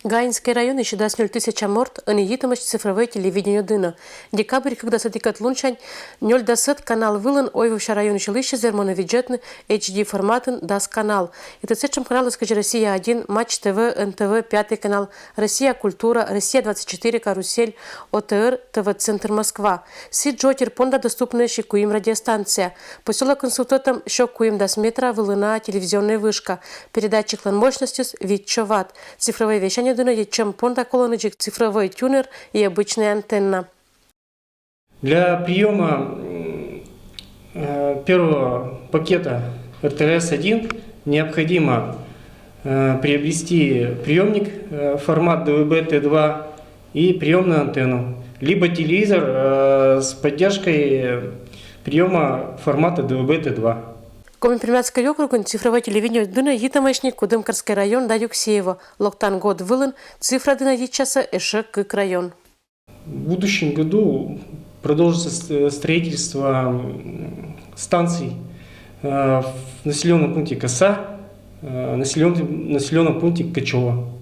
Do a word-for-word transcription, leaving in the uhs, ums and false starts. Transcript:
Гаинскӧй районысь дас нёль тысяча морт ӧні йитӧмаӧсь цифрӧвӧй телевидениеӧ дінӧ. Декабрь кӧкъямысӧд сёрнитӧд лунсянь нёль дасӧд канал вылын Ойвывсянь районысь йылысь вермӧны видзӧдны H D форматын дас канал. И сэтшӧм каналыс кыдз «Россия один», «Матч ТВ», «НТВ», «Пятый канал», «Россия культура», «Россия двадцать четыре», «Карусель», «О Т Р», «ТВ-центр Москва». Сідз жӧ тир понда доступнӧйӧсь куим радиостанция. Посёлокын сувтӧдтӧм сё куимдас метра вылына телевизионнӧй вышка. Передатчиклӧн мощностьыс витсё ватт. Цифрӧвӧй вещанье дінӧ йитчӧм понда колӧны дзик цифрӧвӧй тюнер и обычнӧй антенна. Для приёма, м, э, первого пакета Р Т С один необходимо, э, приобрести приёмник, э, формат Д В Б Т два и приёмную антенну, либо телевизор, э, с поддержкой приёма формата Д В Б Т два. Коми-Пермяцкӧй округын цифрӧвӧй телевидениеӧ дінӧ йитӧмаӧсь Кудымкарскӧй район да Юксеево. Локтан год вылын цифра дінӧ йитчасӧ ещӧ кык район. В будущем году продолжится с-, строительство, м, станций, э, в населённом пункте Коса, э, населён-, населённом пункте Качёво.